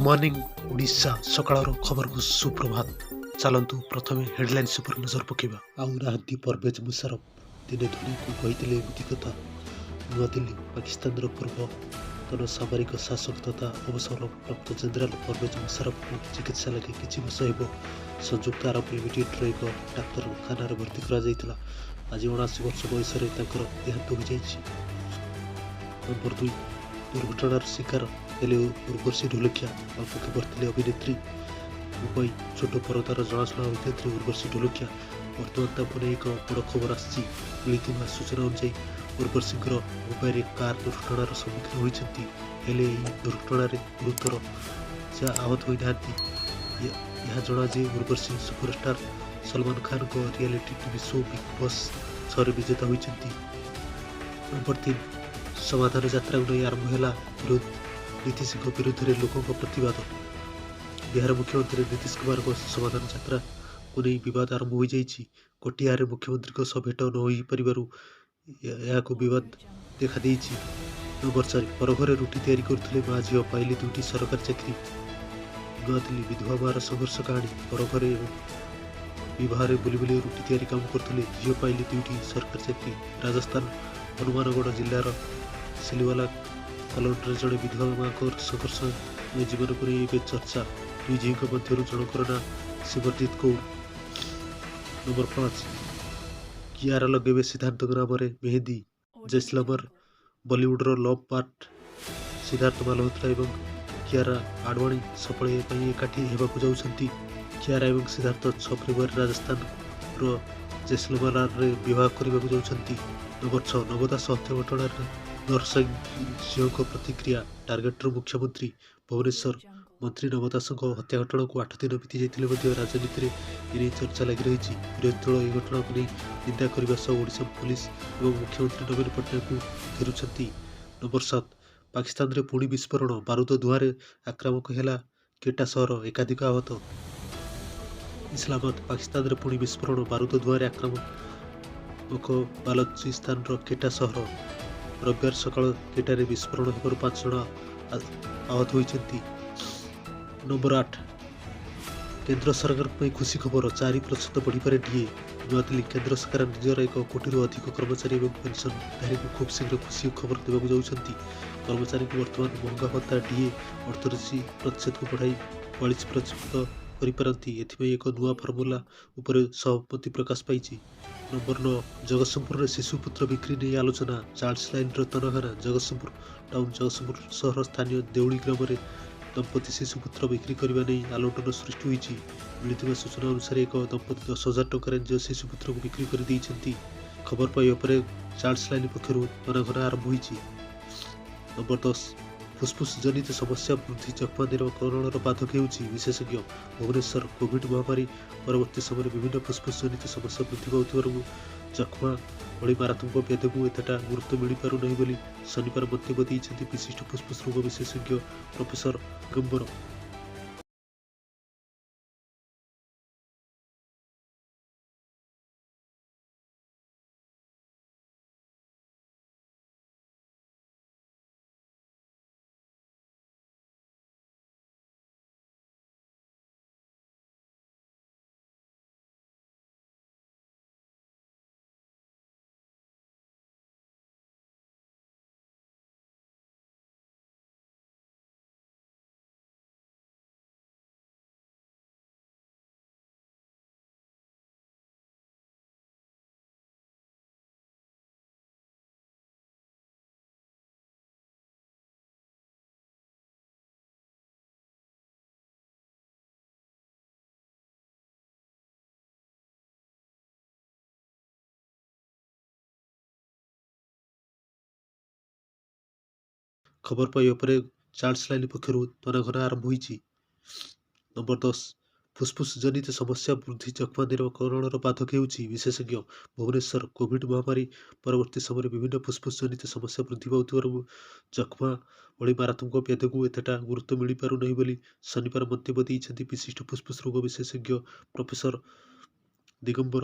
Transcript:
Morning Odisha, ସକାଳର ଖବରକୁ ସୁପ୍ରଭାତ। ଚାଲନ୍ତୁ, ପ୍ରଥମେ ହେଡ଼ଲାଇନ୍ସ ଉପରେ ନଜର ପକାଇବା। ଆଉ ନାହାନ୍ତି ପରଭେଜ ମୁଶାରଫ, ଦିନେ ଧୋନିଙ୍କୁ କହିଥିଲେ ଏମିତି କଥା। ନୂଆଦିଲ୍ଲୀ, ପାକିସ୍ତାନର ପୂର୍ବତନ ସାମରିକ ଶାସକ ତଥା ଅବସରପ୍ରାପ୍ତ ଜେନେରାଲ ପରଭେଜ ମୁଶାରଫଙ୍କୁ ଚିକିତ୍ସା ଲାଗି କିଛି ମାସ ହେବ ସଂଯୁକ୍ତ ଆରବ ଏମିରେଟ୍ର ଏକ ଡାକ୍ତରଖାନାରେ ଭର୍ତ୍ତି କରାଯାଇଥିଲା। ଆଜି 79 ବର୍ଷ ବୟସରେ ତାଙ୍କର ଦେହାନ୍ତ ହୋଇଯାଇଛି। ନମ୍ବର 2, ଦୁର୍ଘଟଣାର ଶିକାର ହେଲେ ଉର୍ବଶୀ ଢୋଲକିଆ, ଅଳ୍ପକେ ବର୍ତ୍ତିଲେ ଅଭିନେତ୍ରୀ। ମୁମ୍ବାଇ, ଛୋଟ ପରଦାର ଜଣାଶୁଣା ଅଭିନେତ୍ରୀ ଉର୍ବଶୀ ଢୋଲକିଆ। ବର୍ତ୍ତମାନ ତାଙ୍କୁ ନେଇ ଏକ ବଡ଼ ଖବର ଆସିଛି। ମିଳିଥିବା ସୂଚନା ଅନୁଯାୟୀ, ଉର୍ବଶୀଙ୍କର ମୁମ୍ବାଇରେ କାର୍ ଦୁର୍ଘଟଣାର ସମ୍ମୁଖୀନ ହୋଇଛନ୍ତି। ହେଲେ ଏହି ଦୁର୍ଘଟଣାରେ ଗୁରୁତର ସେ ଆହତ ହୋଇନାହାନ୍ତି। ଏହା ଜଣା ଯେ ଉର୍ବଶୀ ସୁପରଷ୍ଟାର ସଲମାନ ଖାନଙ୍କ reality TV show Bigg Boss 6ରେ ବିଜେତା ହୋଇଛନ୍ତି। ନମ୍ବର 3, ସମାଧାନ ଯାତ୍ରାକୁ ନେଇ ଆରମ୍ଭ ହେଲା ବିରୋଧ, ନୀତିଶଙ୍କ ବିରୁଦ୍ଧରେ ଲୋକଙ୍କ ପ୍ରତିବାଦ। ବିହାର ମୁଖ୍ୟମନ୍ତ୍ରୀ ନୀତିଶ କୁମାରଙ୍କ ସମାଧାନ ଯାତ୍ରାକୁ ନେଇ ବିବାଦ ଆରମ୍ଭ ହୋଇଯାଇଛି। କଟିହାରରେ ମୁଖ୍ୟମନ୍ତ୍ରୀଙ୍କ ସହ ଭେଟ ନ ହୋଇପାରିବାରୁ ଏହାକୁ ବିବାଦ ଦେଖାଦେଇଛି। ନମ୍ବର 4, ପରଘରେ ରୁଟି ତିଆରି କରୁଥିଲେ ମା ଝିଅ, ପାଇଲେ ଦୁଇଟି ସରକାରୀ ଚାକିରି। ନୂଆଦିଲ୍ଲୀ, ବିଧବା ମାର ସଂଘର୍ଷ କାହାଣୀ। ପରଘରେ ଏବଂ ବିବାହରେ ବୁଲି ବୁଲି ରୁଟି ତିଆରି କାମ କରୁଥିଲେ ଝିଅ, ପାଇଲେ ଦୁଇଟି ସରକାରୀ ଚାକିରି। ରାଜସ୍ଥାନ ହନୁମାନଗଡ଼ ଜିଲ୍ଲାର ସିଲିୱାଲା କଲୋନୀରେ ଜଣେ ବିଧବା ମାଙ୍କ ସଂଘର୍ଷମୟ ଜୀବନକୁ ନେଇ ଏବେ ଚର୍ଚ୍ଚା। ଦୁଇ ଝିଅଙ୍କ ମଧ୍ୟରୁ ଜଣଙ୍କର ନାଁ ସିମରଜିତ କୌର। ନମ୍ବର 5, କିଆରା ଲଗେଇବେ ସିଦ୍ଧାର୍ଥଙ୍କ ନାମରେ ମେହେନ୍ଦି। ଜୈସଲମର, ବଲିଉଡର ଲଭ୍ ବାର୍ଡ ସିଦ୍ଧାର୍ଥ ମାଲହୋତ୍ରା ଏବଂ କିଆରା ଆଡଭାନୀ ସଫଳ ପାଇଁ ଏକାଠି ହେବାକୁ ଯାଉଛନ୍ତି। କିଆରା ଏବଂ ସିଦ୍ଧାର୍ଥ 6 ଫେବୃଆରୀ ରାଜସ୍ଥାନର ଜୈସଲମରରେ ବିବାହ କରିବାକୁ ଯାଉଛନ୍ତି। ନମ୍ବର 6, ନବ ଦାସ ହତ୍ୟା ଘଟଣାରେ ନରସିଂହ ସିଂହଙ୍କ ପ୍ରତିକ୍ରିୟା, ଟାର୍ଗେଟରେ ମୁଖ୍ୟମନ୍ତ୍ରୀ। ଭୁବନେଶ୍ୱର, ମନ୍ତ୍ରୀ ନବ ଦାସଙ୍କ ହତ୍ୟା ଘଟଣାକୁ 8 ଦିନ ବିତିଯାଇଥିଲେ ମଧ୍ୟ ରାଜନୀତିରେ ଏନେଇ ଚର୍ଚ୍ଚା ଲାଗି ରହିଛି। ବିରୋଧୀ ଦଳ ଏହି ଘଟଣାକୁ ନେଇ ନିନ୍ଦା କରିବା ସହ ଓଡ଼ିଶା ପୋଲିସ ଏବଂ ମୁଖ୍ୟମନ୍ତ୍ରୀ ନବୀନ ପଟ୍ଟନାୟକଙ୍କୁ ଘେରୁଛନ୍ତି। ନମ୍ବର 7, ପାକିସ୍ତାନରେ ପୁଣି ବିସ୍ଫୋରଣ, ବାରୁଦ ଧୂଆଁରେ ଆକ୍ରାମକ ହେଲା କ୍ୱେଟା ସହର, ଏକାଧିକ ଆହତ। ଇସଲାମାବାଦ, ପାକିସ୍ତାନରେ ପୁଣି ବିସ୍ଫୋରଣ, ବାରୁଦ ଧୂଆଁରେ ଆକ୍ରାମକ ବାଲୋଚିସ୍ତାନର କ୍ୱେଟା ସହର। ରବିବାର ସକାଳ କ୍ୱେଟାରେ ବିସ୍ଫୋରଣ ହେବାରୁ ପାଞ୍ଚ ଜଣ ଆହତ ହୋଇଛନ୍ତି। ନମ୍ବର 8, କେନ୍ଦ୍ର ସରକାରଙ୍କ ପାଇଁ ଖୁସି ଖବର, 4% ବଢ଼ିପାରେ ଡିଏ। ନୂଆଦିଲ୍ଲୀ, କେନ୍ଦ୍ର ସରକାର ନିଜର 1 କୋଟିରୁ ଅଧିକ କର୍ମଚାରୀ ଏବଂ ପେନ୍ସନଧାରୀଙ୍କୁ ଖୁବ୍ ଶୀଘ୍ର ଖୁସି ଖବର ଦେବାକୁ ଯାଉଛନ୍ତି। କର୍ମଚାରୀଙ୍କୁ ବର୍ତ୍ତମାନ ମହଙ୍ଗା ଭତ୍ତା ଡିଏ 38%କୁ ବଢ଼ାଇ 42% କରିପାରନ୍ତି। ଏଥିପାଇଁ ଏକ ନୂଆ ଫର୍ମୁଲା ଉପରେ ସହମତି ପ୍ରକାଶ ପାଇଛି। ନମ୍ବର 9, ଜଗତସିଂହପୁରରେ ଶିଶୁପୁତ୍ର ବିକ୍ରି ନେଇ ଆଲୋଚନା, ଚାଇଲ୍ଡ ଲାଇନ୍ର ତନାଘନା। ଜଗତସିଂହପୁର ଟାଉନ, ଜଗତସିଂହପୁର ସହର ସ୍ଥାନୀୟ ଦେଉଳି ଗ୍ରାମରେ ଦମ୍ପତି ଶିଶୁପୁତ୍ର ବିକ୍ରି କରିବା ନେଇ ଆଲୋଡ଼ନ ସୃଷ୍ଟି ହୋଇଛି। ମିଳିଥିବା ସୂଚନା ଅନୁସାରେ, ଏକ ଦମ୍ପତି 10,000 ଟଙ୍କାରେ ନିଜ ଶିଶୁପୁତ୍ରକୁ ବିକ୍ରି କରିଦେଇଛନ୍ତି। ଖବର ପାଇବା ପରେ ଚାଇଲ୍ଡ ଲାଇନ୍ ପକ୍ଷରୁ ତନାଘନା ଆରମ୍ଭ ହୋଇଛି। ନମ୍ବର 10, ଫୁସ୍ଫୁସ୍ ଜନିତ ସମସ୍ୟା ବୃଦ୍ଧି ଯକ୍ଷ୍ମା ନିରାକରଣର ବାଧକ ହେଉଛି, ବିଶେଷଜ୍ଞ। ଭୁବନେଶ୍ୱର, କୋଭିଡ୍ ମହାମାରୀ ପରବର୍ତ୍ତୀ ସମୟରେ ବିଭିନ୍ନ ଫୁସ୍ଫୁସ୍ ଜନିତ ସମସ୍ୟା ବୃଦ୍ଧି ପାଉଥିବାରୁ ଯକ୍ଷ୍ମା ଭଳି ମାରାତ୍ମକ ବ୍ୟାଧିକୁ ଏତେଟା ଗୁରୁତ୍ୱ ମିଳିପାରୁନାହିଁ ବୋଲି ଶନିବାର ମନ୍ତବ୍ୟ ଦେଇଛନ୍ତି ବିଶିଷ୍ଟ ଫୁସ୍ଫୁସ୍ ରୋଗ ବିଶେଷଜ୍ଞ ପ୍ରଫେସର ଦିଗମ୍ବର। ଖବର ପାଇବା ପରେ ଚାଇଲ୍ଡ ଲାଇନ୍ ପକ୍ଷରୁ ତନାଘନା ଆରମ୍ଭ ହୋଇଛି। ନମ୍ବର 10, ଫୁସ୍ଫୁସ୍ ଜନିତ ସମସ୍ୟା ବୃଦ୍ଧି ଯକ୍ଷ୍ମା ନିରାକରଣର ବାଧକ ହେଉଛି, ବିଶେଷଜ୍ଞ। ଭୁବନେଶ୍ୱର, କୋଭିଡ୍ ମହାମାରୀ ପରବର୍ତ୍ତୀ ସମୟରେ ବିଭିନ୍ନ ଫୁସ୍ଫୁସ୍ ଜନିତ ସମସ୍ୟା ବୃଦ୍ଧି ପାଉଥିବାରୁ ଯକ୍ଷ୍ମା ଭଳି ମାରାତ୍ମକ ବ୍ୟାଧିକୁ ଏତେଟା ଗୁରୁତ୍ୱ ମିଳିପାରୁନାହିଁ ବୋଲି ଶନିବାର ମନ୍ତବ୍ୟ ଦେଇଛନ୍ତି ବିଶିଷ୍ଟ ଫୁସ୍ଫୁସ୍ ରୋଗ ବିଶେଷଜ୍ଞ ପ୍ରଫେସର ଦିଗମ୍ବର।